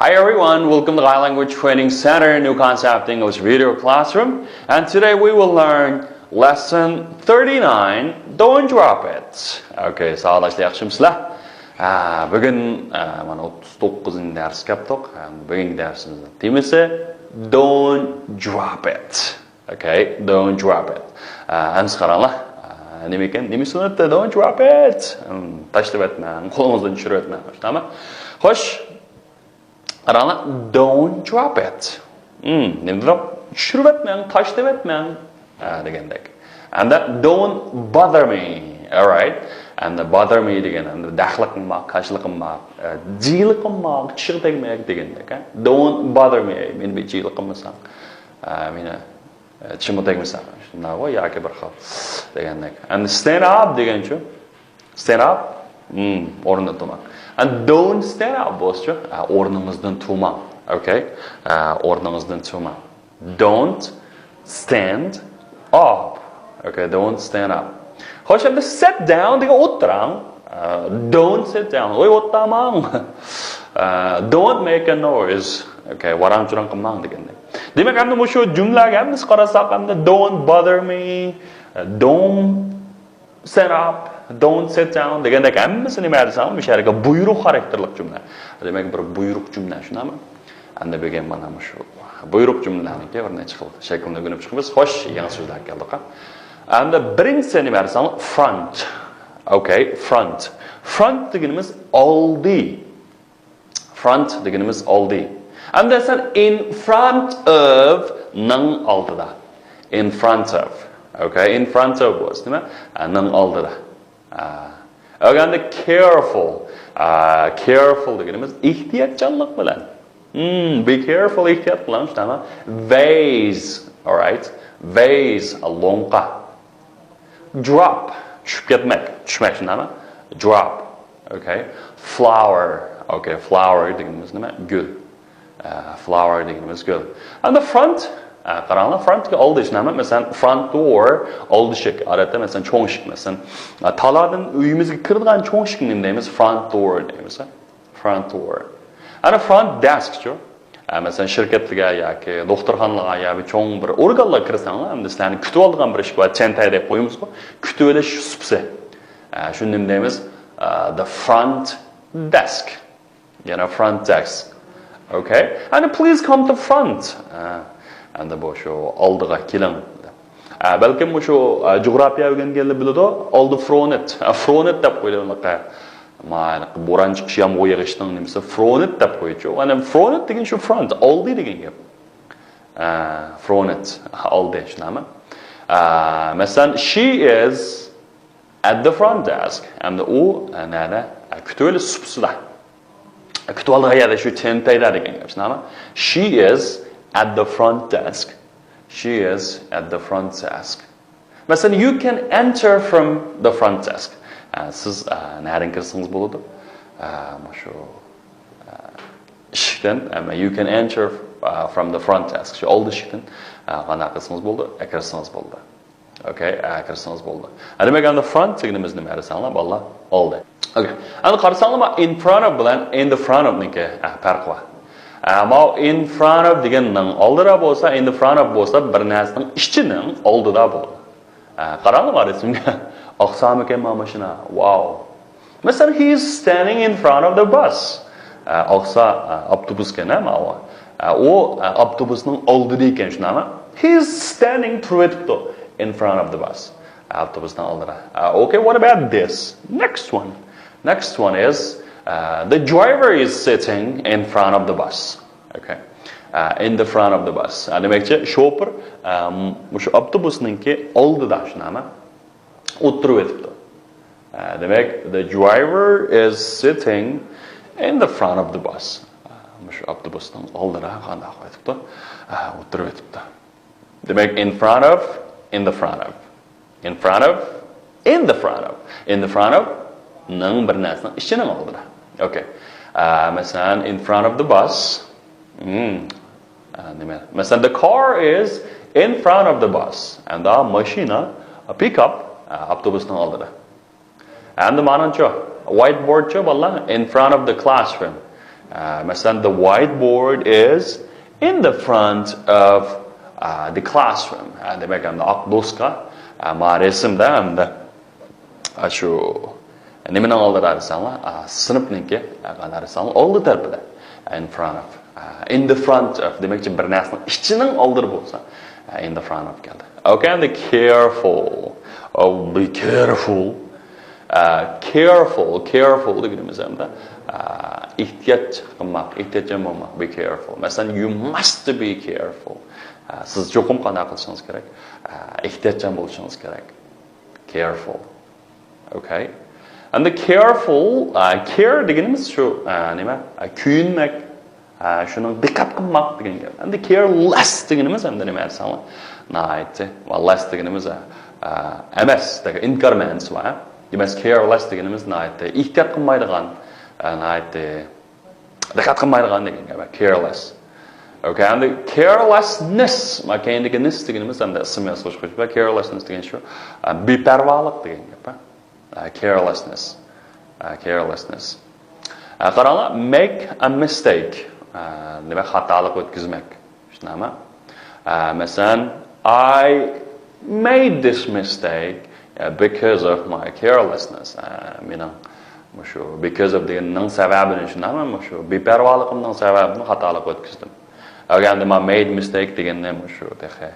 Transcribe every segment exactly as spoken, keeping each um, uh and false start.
Hi everyone, welcome to Thai Language Training Center, new concept English video classroom. And today we will learn lesson thirty-nine, don't drop it. Okay, ساۋاقداشلار ياخشىمۇسىلەر؟ ھە، بۈگۈن، ھە، مانا ئوتتۇز توققۇزىنچى دەرسكە كەپتۇق. ھە، بۈگۈنكى دەرسىمىزنىڭ تېمىسى don't drop it. Okay, don't drop it. ئە، ئەمسە قاراڭلار. ئە، نېمە ئىكەن؟ نېمە سۈننەتتە؟ Don't drop it. ھىم، تاشلىۋەتمەڭ، قولىڭىزدىن چۈشۈرۈۋەتمەڭ. شۇنداقمۇ؟ خوش. قاراڭلار، don't drop it. ھىم، نېمە دېدىم؟ چۈشۈرۈۋەتمەڭ، تاشلىۋەتمەڭ. ئە، دېگەندەك. ئەمدى don't bother me. Alright. ئەمدى bother me دېگەن، ئەمدى دەخلى قىلماق، كاشىلا قىلماق، ئە، جىلە قىلماق، چىشىغا تەگمەك دېگەندەك، ھە؟ Don't bother me. مېنى بىر جىلە قىلمىساڭ. ئە، مېنى چىشىمغا تەگمىسەڭ، شۇنداقغۇ ياكى بىر خىل دېگەندەك. And stand up دېگەنچۇ؟ Stand up. Hmm, ئورنىڭدىن تۇرماڭ. And don't stand up بولسىچۇ؟ ھە، ئورنىڭىزدىن تۇرماڭ. Okay. ھە، ئورنىڭىزدىن تۇرماڭ. Don't stand up. Okay, don't stand up. خوش، ئەمدى sit down دېگەن ئولتۇرۇڭ. ئە، don't sit down. ۋوي، ئولتۇرماڭ. ئە، don't make a noise. Okay, ۋاراڭ-چۇرۇڭ قىلماڭ دېگەندەك. دېمەك، ئەمدى مۇشۇ جۈملىلەرگە ھەممىسى قارىساق، ئەمدى don't bother me، don't stand up، don't sit down دېگەندەك ھەممىسى نېمە دېسەڭ، مۇشۇ يەردىكى بۇيرۇق خاراكتېرلىك جۈملە. دېمەك، بىر بۇيرۇق جۈملە، شۇنداقمۇ؟ ئەمدى بۈگۈن مانا مۇشۇ بۇيرۇق جۈملىلەرنىڭكى بىر نەچچە خىل شەكلىنى ئۆگىنىپ چىقىمىز. خوش، يېڭى سۆزلەر كەلدۇق. ئەمدى بىرىنچىسى نېمە دېسەڭ، front. Okay, front. Front دېگىنىمىز ئالدى. Front دېگىنىمىز ئالدى. ئەمدى سەن in front of نىڭ ئالدىدا. In front of. Okay, in front of was نېمە؟ ئە، نىڭ ئالدىدا. ئە، ئەگەندە careful. ئە، careful دېگىنىمىز ئېھتىياتچانلىق بىلەن. Hmm, be careful، ئېھتىيات قىلىڭ، شۇنداقمۇ؟ Vase, alright. Vase، لوڭقا. Drop، چۈشۈپ كەتمەك، چۈشمەك، شۇنداقمۇ؟ Drop. Okay. Flower. Okay, flower دېگىنىمىز نېمە؟ گۈل. ئە، flower دېگىنىمىز گۈل. And the front. ئە، قاراڭلار، front دېگەن ئالدى ئىشىك، نېمە؟ مەسىلەن، front door، ئالدى ئىشىك. ئادەتتە، مەسىلەن، چوڭ ئىشىك، مەسىلەن، ئە، تالادىن ئۆيىمىزگە كىرىدىغان چوڭ ئىشىكنى نېمە دەيمىز؟ Front door دەيمىز. Front door. And a front desk چۇ؟ ئە، مەسىلەن، شىركەتلەرگە ياكى دوختۇرخانىلارغا يا بىر چوڭ بىر ئورگانلارغا كىرسەڭلار، ئەمدى سىلەرنى كۈتۈۋالىدىغان بىر ئىشىك بار، چەنتەي دەپ قويىمىزغۇ، كۈتۈۋېلىش سۇپىسى. ئە، شۇنى نېمە دەيمىز؟ ئە، the front desk. يەنە front desk. Okay. And please come to front. ئە، ئەمدى بۇ شۇ ئالدىغا كېلىڭ. ئە، بەلكىم مۇشۇ، ئە، جۇغراپىيە ئۆگەنگەنلەر بىلىدۇ، ئالدى فرونت. ئە، فرونت دەپ قويۇلغان. مانا بوران چىقىش، يامغۇر يېغىشنىڭ نېمىسى، فرونت دەپ قويۇچۇ. ئەنە فرونت دېگەن شۇ front، ئالدى دېگەن گەپ. ئە، فرونت، ئالدى، شۇنداقمۇ؟ ئە، مەسىلەن، she is at the front desk. ئەمدى ئۇ، ئە، نەدە؟ ئە، كۈتۈۋېلىش سۇپىسىدا. كۈتۈۋالىدىغان يەردە شۇ چەنتەيدە دېگەن گەپ، شۇنداقمۇ؟ She is at the front desk. She is at the front desk. مەسىلەن، you can enter from the front desk. ئە، سىز، ئە، نەدىن كىرسىڭىز بولىدۇ؟ ئە، مۇشۇ، ئە، ئىشىكتىن، ئەمما you can enter، ئە، from the front desk. شۇ ئالدى ئىشىكتىن، ئە، قانداق قىلسىڭىز بولىدۇ؟ ئە، كىرسىڭىز بولىدۇ. Okay، ئە، كىرسىڭىز بولىدۇ. ئە، دېمەك، ئەمدى front دېگىنىمىز نېمە دېسەڭلار، بالىلار؟ ئالدى. Okay. ئەمدى قارىساڭلار، in front of بىلەن in the front of نىڭكى، ئە، پەرقى بار. ئە، ماۋۇ in front of دېگەن نىڭ ئالدىدا بولسا، in the front of بولسا، بىر نەرسىنىڭ ئىچىنىڭ ئالدىدا بولىدۇ. ئە، قاراڭلار رەسىمگە. ئاقسامىكەن مانا ماشىنا. Wow. مەسىلەن، he is standing in front of the bus. ئە، ئاقسا، ئە، ئاپتوبۇسكەن، ھە، ماۋۇ. ئە، ئۇ، ئە، ئاپتوبۇسنىڭ ئالدىدا ئىكەن، شۇنداقمۇ؟ He is standing، تۇرۇۋېتىپتۇ، in front of the bus. ئە، ئاپتوبۇسنىڭ ئالدىدا. ئە، okay, what about this? Next one. Next one is, ئە، the driver is sitting in front of the bus. Okay. ئە، in the front of the bus. ئە، دېمەكچى، شوپۇر، ئە، مۇشۇ ئاپتوبۇسنىڭكى ئالدىدا، شۇنداقمۇ؟ ئولتۇرۇۋېتىپتۇ. ئە، دېمەك، the driver is sitting in the front of the bus. ئە، مۇشۇ ئاپتوبۇسنىڭ ئالدىدا قانداق قىلىۋېتىپتۇ؟ ئە، ئولتۇرۇۋېتىپتۇ. دېمەك، in front of، in the front of. In front of، in the front of. In the front of نىڭ بىر نەرسىنىڭ ئىچىنىڭ ئالدىدا. Okay. ئە، مەسىلەن، in front of the bus. Hmm. ئە، نېمە؟ مەسىلەن، the car is in front of the bus. ئەمدى ماشىنا، pickup، ئە، ئاپتوبۇسنىڭ ئالدىدا. ئەمدى مانىچۇ، whiteboard چۇ، بالىلار، in front of the classroom. ئە، مەسىلەن، the whiteboard is in the front of، ئە، the classroom. ئە، دېمەك، ئەمدى ئاق دوسكا، ئە، ما رەسىمدە ئەمدى، ئە، شۇ نېمىنىڭ ئالدىدا دېسەڭلار، ئە، سىنىپنىڭكى، ئە، قانداق دېسەڭلار، ئالدى تەرىپىدە. In front of، ئە، in the front of دېمەكچى، بىر نەرسىنىڭ ئىچىنىڭ ئالدىدا بولسا، ئە، in the front of كەلدى. Okay, and the careful. Oh, be careful. ئە، careful، careful دېگىنىمىز ھەمدە، ئە، ئېھتىيات قىلماق، ئېھتىياتچان بولماق، be careful. مەسىلەن، you must be careful. ئە، سىز چوقۇم قانداق قىلىشىڭىز كېرەك؟ ئە، ئېھتىياتچان بولۇشىڭىز كېرەك. Careful. Okay. Endi careful، ئە، care دېگىنىمىز شۇ، ئە، نېمە؟ ئە، كۆيۈنمەك. ئە، شۇنىڭ دىققەت قىلماق دېگەن گەپ. Endi careless دېگىنىمىز ئەمدى نېمە دېسەڭلار؟ ناھايىتى. ۋە less دېگىنىمىز، ئە، ئە، ئەمەس، دېگەن ئىنكار مەنىسى بار. دېمەك، careless دېگىنىمىز ناھايىتى ئېھتىيات قىلمايدىغان، ئە، ناھايىتى دىققەت قىلمايدىغان دېگەن گەپ، careless. Okay, endi carelessness، ما كەينىدىكى ness دېگىنىمىز ئەمدى ئىسىم ياساش قوشۇپ، carelessness دېگەن شۇ، ئە، بىپەرۋالىق دېگەن گەپ. ئە، carelessness. ئە، carelessness. ئە، قاراڭلار، make a mistake. ئە، دېمەك، خاتالىق ئۆتكۈزمەك. شۇنداقمۇ؟ ئە، مەسىلەن، I made this mistake، ئە، because of my carelessness. ئە، مېنىڭ مۇشۇ because of دېگەننىڭ سەۋەبىدىن، شۇنداقمۇ؟ مۇشۇ بىپەرۋالىقىمنىڭ سەۋەبىدىن خاتالىق ئۆتكۈزدۈم. ئەگەر ما made mistake دېگەننى مۇشۇ تېخى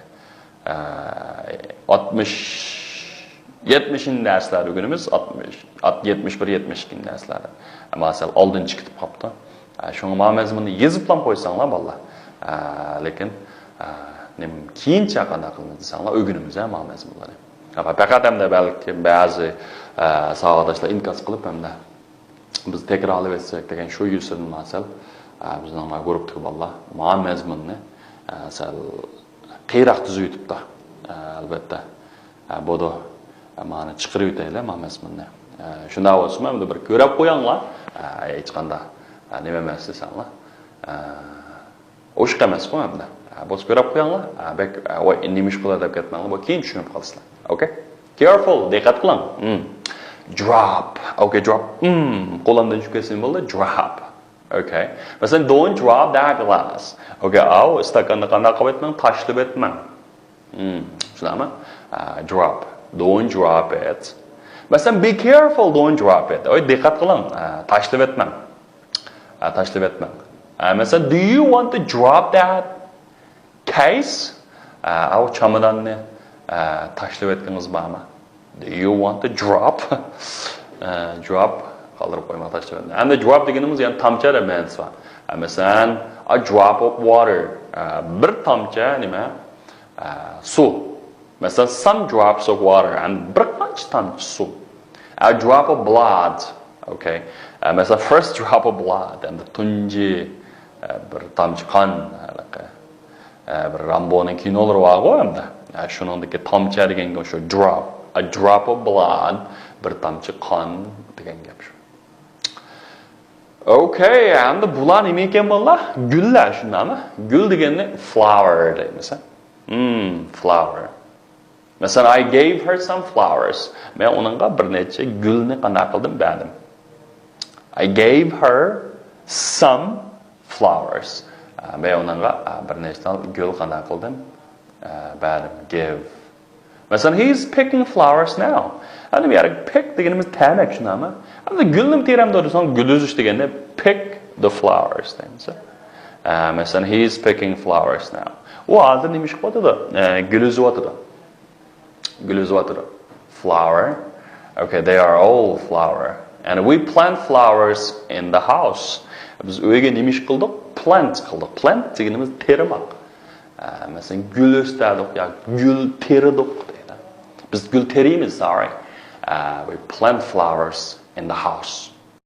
ئە، ئاتمىش، يەتمىشىنچى دەرسلەردە ئۆگىنىمىز، ئاتمىش، ئات-، يەتمىش بىر، يەتمىش ئىككىنچى دەرسلەردە. ئەمما سەل ئالدىن چىقىپ قاپتۇ. ئە، شۇڭا ما مەزمۇننى يېزىپلا قويساڭلار، بالىلار. ئە، لېكىن، ئە، نېمە، كېيىنچە قانداق قىلىمىز دېسەڭلار، ئۆگىنىمىز، ئە، ما مەزمۇنلارنى. ئە، پەقەت ئەمدى بەلكى بەزى، ئە، ساۋاقداشلار ئىنكاس قىلىپ ئەمدى بىز تەكرارلىۋەتسەك دېگەن شۇ يۈزىدىن ما سەل، ئە، بىزنىڭ ما گۇرۇپتىكى بالىلار ما مەزمۇننى، ئە، سەل قىيراق تۈزۈۋېتىپتۇ. ئە، ئەلۋەتتە. ئە، بولىدۇ. ئە، مانا چىقىرىۋېتەيلى ما مەزمۇننى. ئە، شۇنداق بولسىمۇ ئەمدى بىر كۆرۈپ قويۇڭلار. ئە، ھېچقانداق، ئە، نېمە ئەمەس دېسەڭلار. ئە، ئوشۇق ئەمەسقۇ ئەمدى. ئە، بولسا كۆرۈپ قويۇڭلار. ئە، بەك، ئە، ۋاي، نېمە ئىش قىلار دەپ كەتمەڭلار. بۇ كېيىن چۈشىنىپ قالىسىلەر. Okay? Careful، دىققەت قىلىڭ. Hmm. Drop. Okay, drop. Hmm، قولۇمدىن چۈشۈپ كەتسىمۇ بولىدۇ. Drop. Okay. مەسىلەن، don't drop that glass. Okay, ئاۋۇ ئىستاكاننى قانداق قىلىۋەتمەڭ؟ تاشلىۋەتمەڭ. Hmm، شۇنداقمۇ؟ ئە، drop. Don't drop it. مەسىلەن، be careful, don't drop it. ئوي، دىققەت قىلىڭ. ئە، تاشلىۋەتمەڭ. ئە، تاشلىۋەتمەڭ. ئە، مەسىلەن، do you want to drop that case؟ ئە، ئاۋۇ چاماداننى، ئە، تاشلىۋەتكىڭىز بارمۇ؟ Do you want to drop؟ ئە، drop، قالدۇرۇپ قويماق، تاشلىۋەتمەڭ. ئەمدى drop دېگىنىمىز يەنە تامچە دەپ مەنىسى بار. ئە، مەسىلەن، a drop of water. ئە، بىر تامچە نېمە؟ ئە، سۇ. مەسىلەن، some drops of water، يەنى بىر قانچە تامچە سۇ. A drop of blood. Okay. ئە، مەسىلەن، first drop of blood، يەنى تۇنجى، ئە، بىر تامچە قان، ھېلىقى. ئە، بىر رامبونىڭ كىنولىرى بارغۇ ئەمدى. ئە، شۇنىڭدىكى تامچە دېگەنگە شۇ drop. A drop of blood، بىر تامچە قان دېگەن گەپ شۇ. Okay، ئەمدى بۇلار نېمە ئىكەن بالىلار؟ گۈللەر، شۇنداقمۇ؟ گۈل دېگەننى flower دەيمىز. Hmm، flower. مەسىلەن، I gave her some flowers. مەن ئۇنىڭغا بىر نەچچە گۈلنى قانداق قىلدىم؟ بەردىم. I gave her some flowers. ئە، مەن ئۇنىڭغا، ئە، بىر نەچچە تال گۈل قانداق قىلدىم؟ ئە، بەردىم. Give. مەسىلەن، he is picking flowers now. ئەمدى بۇ يەردە pick دېگىنىمىز تەرمەك، شۇنداقمۇ؟ ئەمدى گۈلنى تېرەمدۇ دېسەڭ، گۈل ئۈزۈش دېگەندە pick the flowers دەيمىز. ئە، مەسىلەن، he is picking flowers now. ئۇ ھازىر نېمە ئىش قىلىۋاتىدۇ؟ ئە، گۈل ئۈزۈۋاتىدۇ. گۈل ئۈزۈۋاتىدۇ. Flower. Okay, they are all flower. And we plant flowers in the house. بىز ئۆيگە نېمە ئىش قىلدۇق؟ Plant قىلدۇق. Plant دېگىنىمىز تېرىماق. ئە، مەسىلەن، گۈل ئۆستۈردۇق ياكى گۈل تېرىدۇق دەيدۇ. بىز گۈل تېرىيمىز، sorry. ئە، we plant flowers in the house.